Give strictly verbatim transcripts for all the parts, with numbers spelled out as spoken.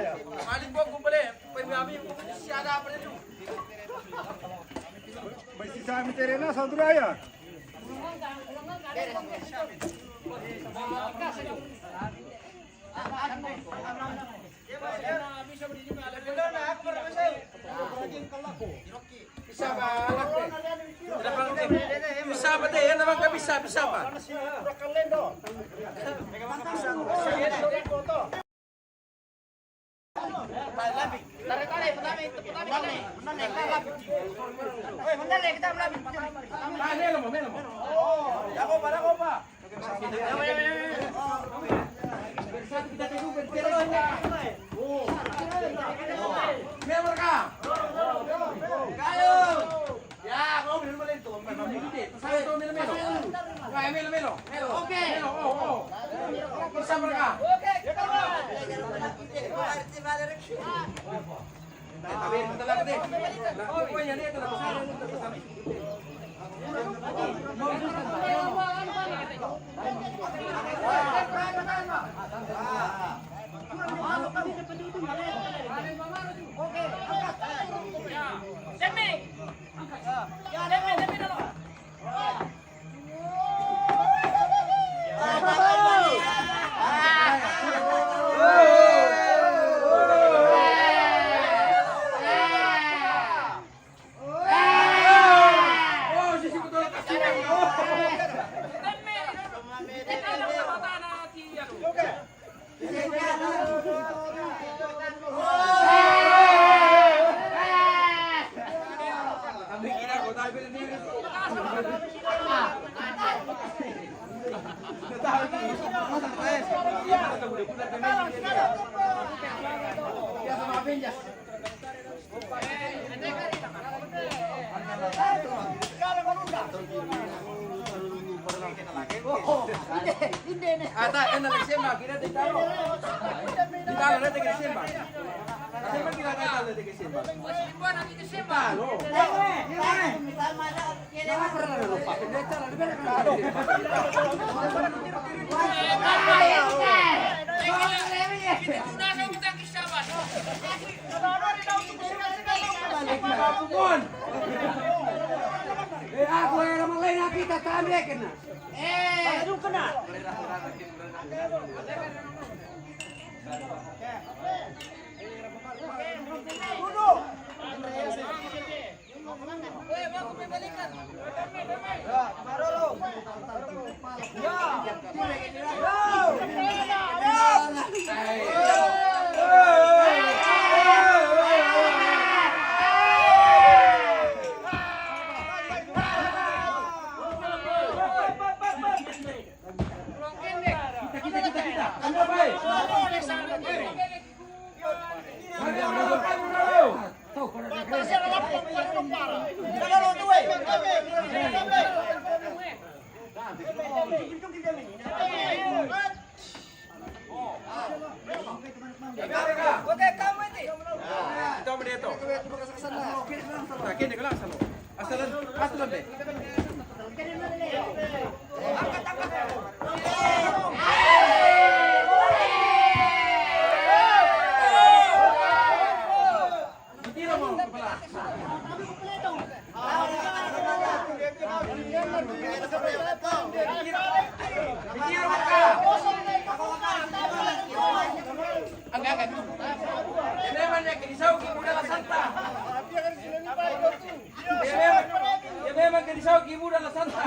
Balik po, kumpare. Pwede kami yung si ada pa rin. May sisami terena sa Duraya. Bisa pa, anak ko. Bisa pa, te. Yan naman ka, bisa, bisa pa. Ah, melo mo, melo mo. Ako pa, ako pa. Melo ka. Kayo. Ya, ako, melo mo lento. Melo, melo. Ay, melo, melo. Melo. Okay. Melo, oh, oh. Isa pa ka. Ata, ena nagsemba, kira de talo. Di talo, de ke semba. Semba kira de talo, de ke semba. Talo. Eh, aku era malena kita tambe kena. Eh, aduh kena. Ito, mali ito. Kini ko lang sa loob. Asalan, asalan, be. Tira mo, pala. Tira mo ka. Ang gagat. Problema niya, kinisaw, kibuda la santa. Problema, problema, kinisaw, kibuda la santa.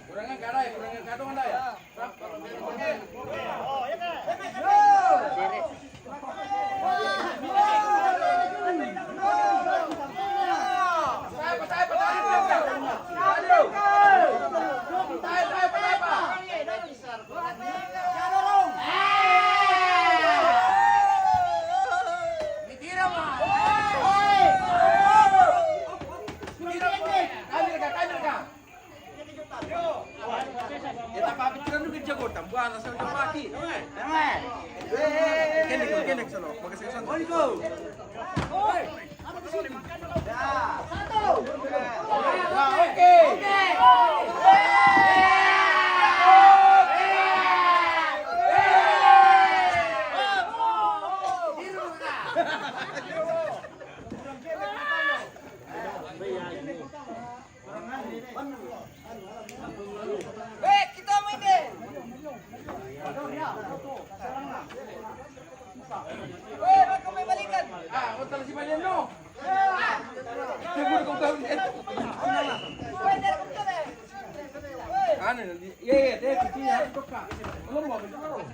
Kurang ajar, eh, kurang ajar, dong, Anda, ya. Kita papicturan dulu ke jago, tambuhan asal ke pagi. Kendek, kendek solo. Bagas ke sana. Satu. Dua. Weh, kita main deh. Weh, aku main balikan. Ah, kau tak si Malian no. Dia pun kau tahu dia. Weh, dia pun kau deh. Weh. Anu, iya, iya, dia putih ya, buka. Belum mau betul.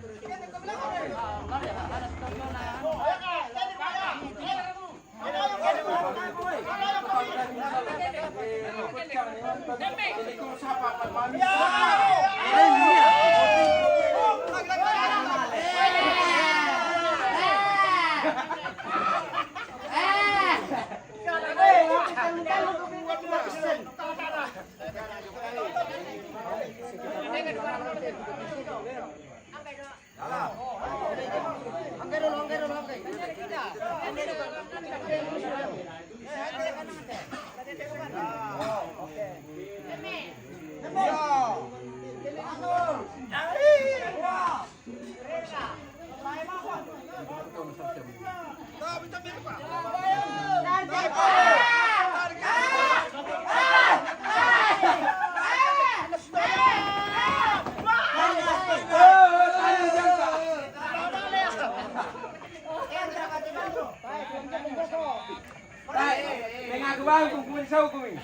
Mengaku bang, kumpul sau kumi.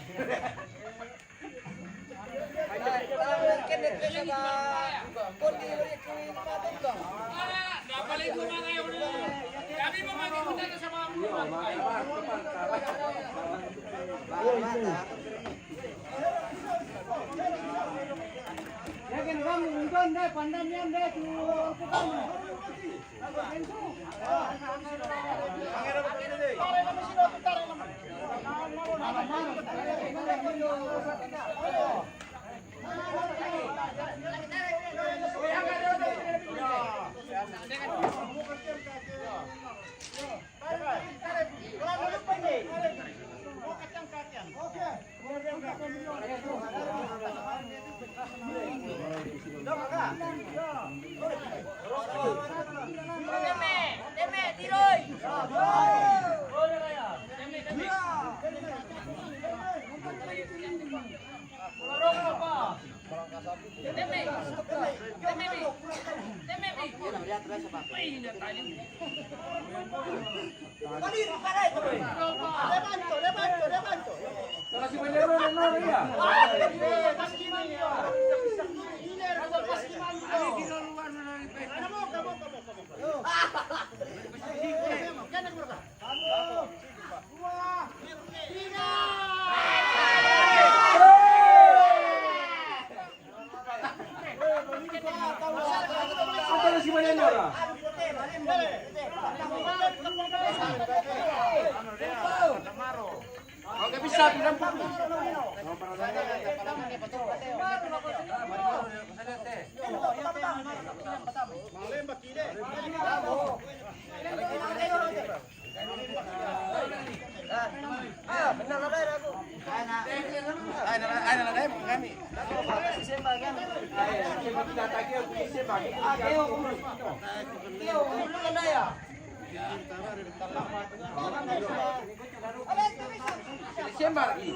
Sembar lagi.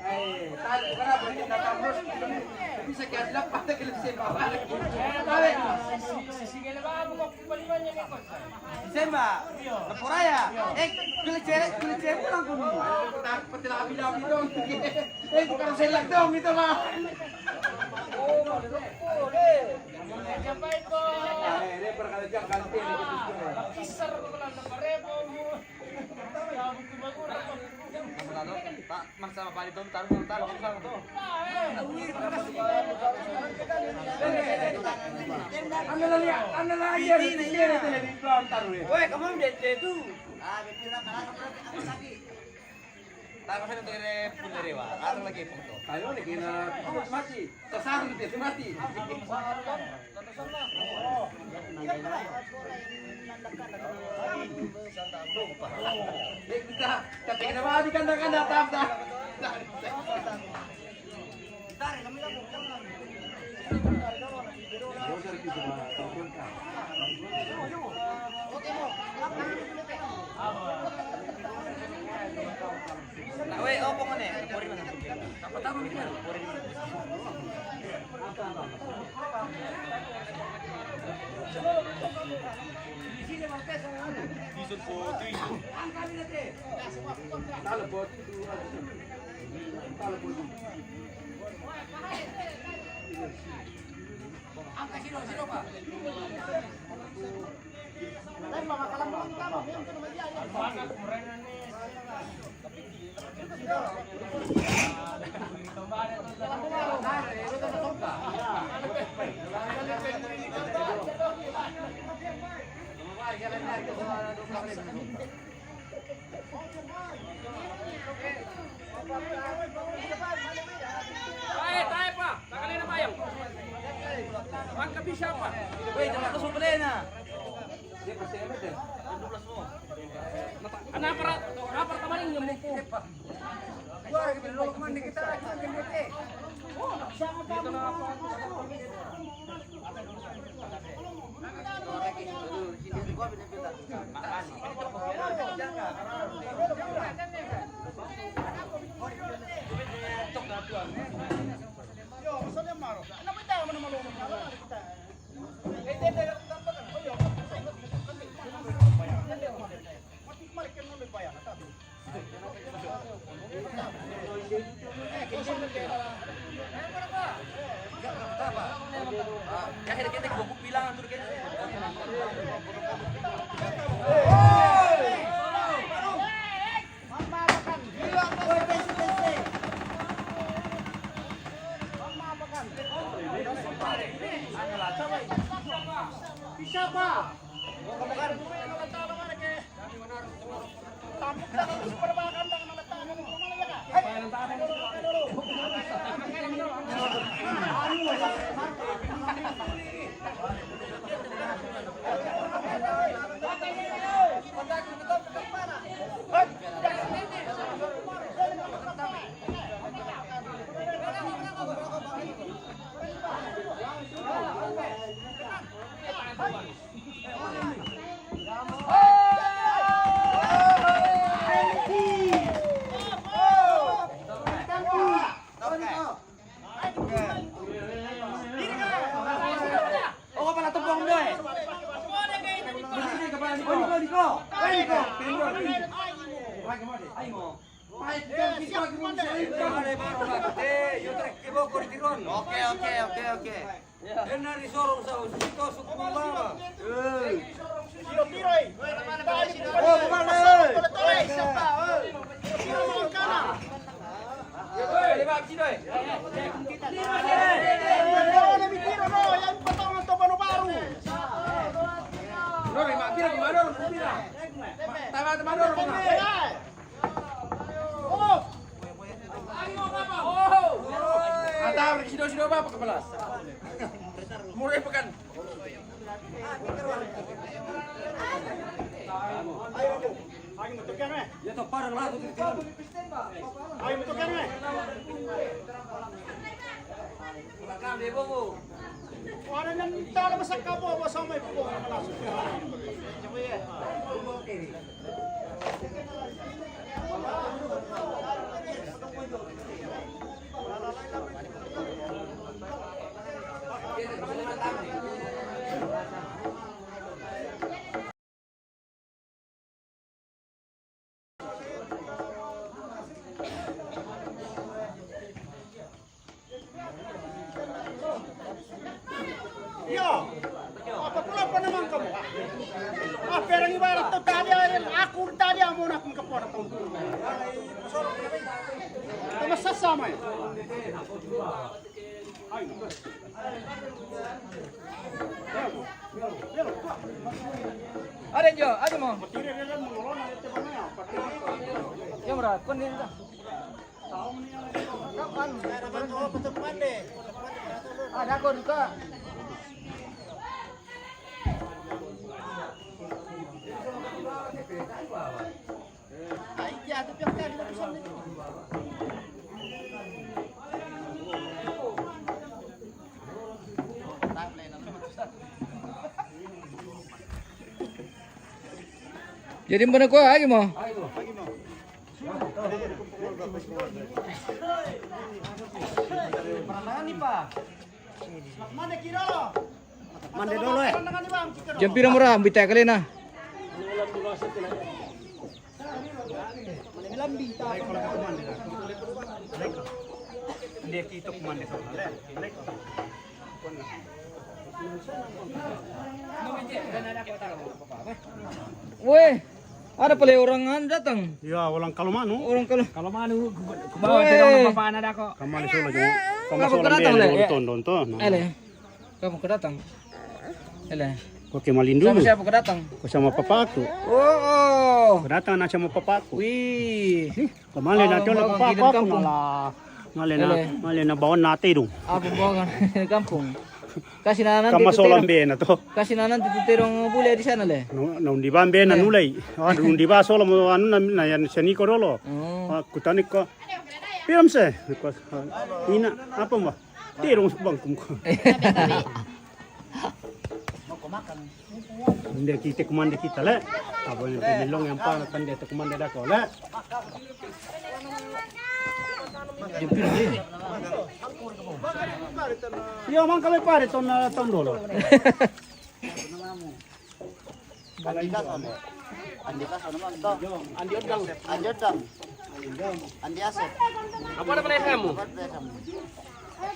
Eh, tadi kenapa dia datang terus? Bisa kasih dapat kita kena sembar. Tarik. Semba, lapor aya. Eh, kulit cewek, kulit cewek pulang pun. Tak pernah bilang dong. Eh, bukan selak dong itu mah. Eh, dia berkali jam ganti. Pak, maksa Pak Pali tuh, taruh, taruh, taruh, taruh. Anda lah lihat, anda lah aja. Ini, ini, ini. Woi, kamu udah itu. Ah, betul lah, kalah sama lagi. Tak, maksudnya untuk ini pun dari, Pak. Ada lagi foto. Ayo, nih, kena mati. Sasar gitu, mati. Nih, kita, kita kena mati, kan, kan, datang, dah. Nah, weh, opo ngene? Kori mana? Tae, tae, pa. Takalena bayang. Bangka bisa, pa. Weh, jangan ke sumberena. Dia pasti ada deh. Ana para, ana para kemarin yang mukul. Gua lagi belum kemana kita lagi makin bete. Siapa? Oh, kepala tepung, Boy. Di sini kepala Niko. Niko, Niko. Eh, Niko. Pindah, pindah. Lagi mau deh. Ayo. Oke, oke, oke, oke. Ena di sorong sa usito suku mama. Eh. Oh, kemana, eh? Atau sino-sino ba pakabalas? Mulai pekan. Ayo, betul kan, eh? Ya, toh, parang lah, tuh, tuh. Ayo, betul kan, eh? Belakang dia, Bobo. Wala nang tala masaka po, Bobo, sa may po, Bobo, na masuk. Iya. Apa pula apa namang kamu? Ah, perang ibarat tu tadi, aku tadi, amun aku ke pora tu. Sama sasama ya. Ada jo, ada mo. Yo, mura, kunin ta. Kapan? Ada ko duka. Jadi mana ko agi mo? Agi mo. Mande dulu, eh. Jam pira mura, bita kali na. Weh, ada pale orang anu datang. Ya, orang kalau manu. Orang kalau. Kalau manu, ku, ku bawa. Weh. Terong apa anak dako. Kamali solo jo. Kamu datang, Le? Tonton, tonton. Ele. Kamu ko datang? Ele. Ko ke malindu. Sama siapa ko datang? Ko sama papaku. Oh, oh. Ko datang na sama papaku. Wih. Ko male na tolo papaku na la. Male na, male na bawa na tedong. Apa bawa kan? Kampung. Kasi na nanti. Kama solam be na to. Kasi na nanti tu terong bule di sana, Le. No, no, undi ba be na nulai. Ah, undi ba solo mo anu na, na yan saniko dolo. Oh. Ah, kutani ko. Piram se. Ko, ah, ina, apa mo? Terong bangkum ko. Hindi kita kumanda kita, Le. Apa yang pemilong yang pa kan dia kumanda dako, Le. Yo, man kami pare ton, ton dolo. Andi Kaso, no? Andi Kaso naman to. Andi Odang. Andi Odang. Andi Asep. Apa na pala kamu? Apa na pala kamu?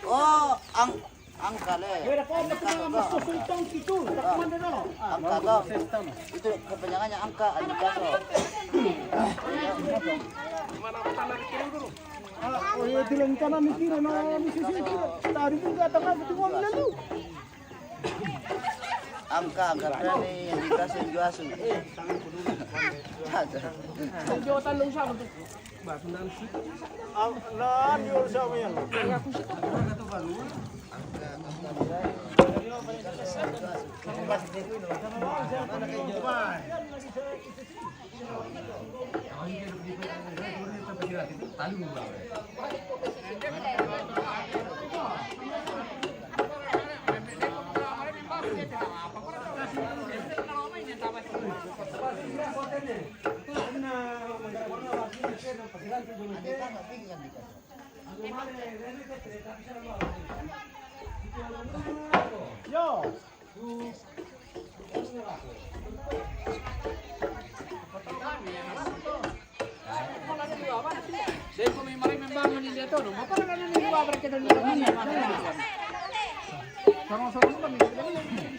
Oh, ang, angka, Le. Andi Kaso to. Angka to. Itu kepanjangannya angka, Andi Kaso. Ah, oh, iya, di rencana mikir, no, di sisi itu. Tadi pun kata kamu tuh, lalu. Angka, angka berani yang dikasih juasu. Ada. Jawatan dong siapa tuh? Bahasa Minang sih. Ah, nah, di Urus siapa ya? Yo.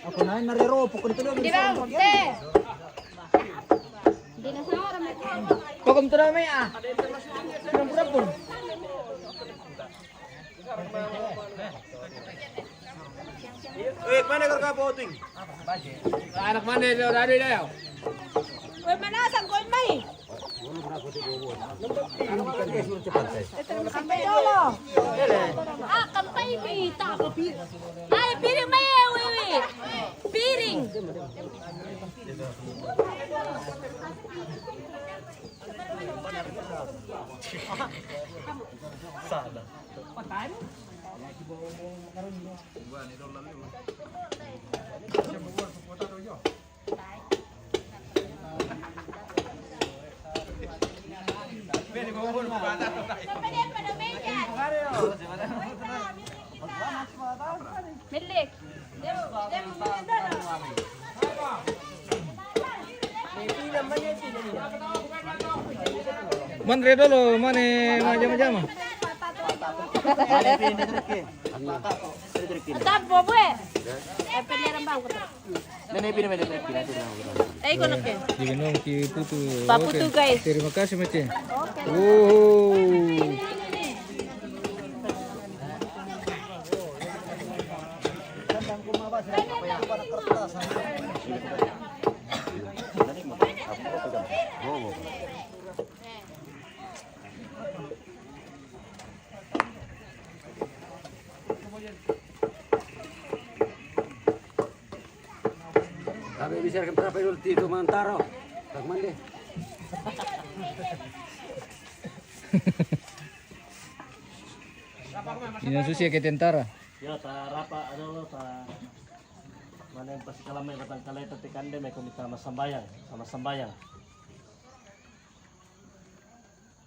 Ako na, narero, pukul itu dia. Di ba? Te. Di na sa oras mo. Pagom to na may, ah. Pagom to na po. Eh, mana kau kau ting? Anak mana dia, udah ada dia. Uy, mana sang ko may? Kampay dolo. Ah, kampay, bi, ta ko, pi-, ay, piring may, eh, wi, wi. Piring. Sana. Milik. Man redo lo, mane majama-jama. Tapo, bue. Eh, pwede rin ba ako? Nene, pwede, pwede, pwede, pwede, pwede. Eh, iko na ke. Jadi nong ki putu. Paputu, oke, guys. Terima kasih, Mete. Oke. Wow. Kami bisa kan berapa dulu ti itu mantaro. Tak mandi. Ini susi ke tentara. Ya, ta rapa, anu lo, ta mana yang pasi kalamai, batang kalai, tati kande, meko mita masambayang, sama sambayang.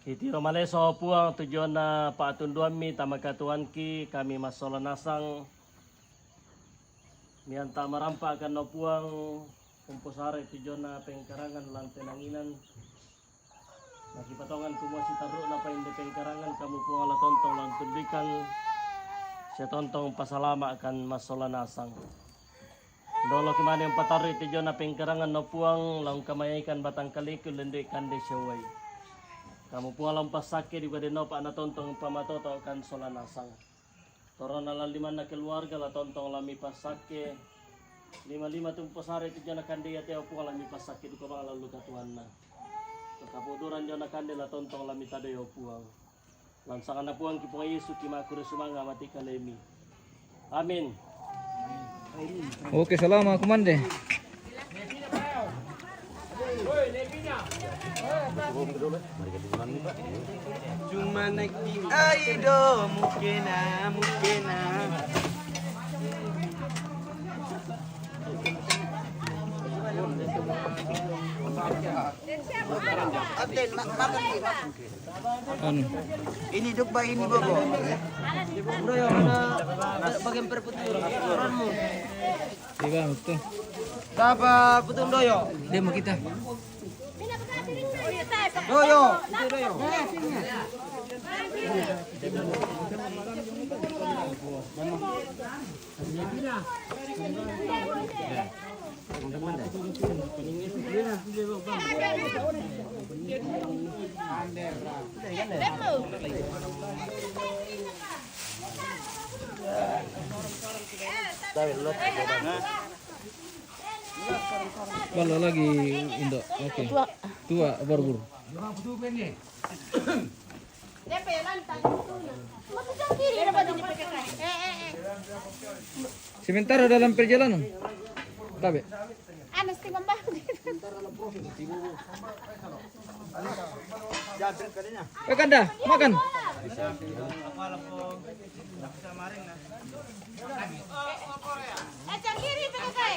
Kitiro maleso Puang tujuanna pa'tunduammi tama katuanki kami massola nasang. Mianta marampa akan no Puang umposare tujuanna pengkarangan lan penanginan. Nakipatongan kumua sitarru'na painde pengkarangan kamu Puang la tontong lan tundikang. Sia tontong pasalama akan massola nasang. Doloki mane umpatarru'i tujuanna pengkarangan no Puang, la ungkamayaikan batang kaleku lendui kande siowai. Kamu Puang la umpassakke dikua dennopa natontong umpamatoto'kan sola nasang. Torona lan limanna keluarga la tontong la mipassakke. Lima-lima tumposare tujuanna kande iate o Puang la mipassakke dikua bang lan lukatuanna. Kapuduran jona kande la tontong la mitadoi o Puang. Lan sanganna Puangki Puang Yesu kimakkure sumanga mati kalemi. Amin. Oke, salama kumande. Cuma naik tinggi. Ayo dong, mukena, mukena. Ante, ma-, makan, Ante. Anu. Ini duk ba ini bobo. Bro, ya, mana bagian perputaranmu? Iya, betul. Siapa putung doyo? Dia mau kita. Doyo, itu doyo. Balo lagi, Indo. Oke. Tua. Tua, baru, baru. Sementara dalam perjalanan. Tabe. Anas tinggal bang. Eh, Kanda, makan. Eh, cangkiri, pakai.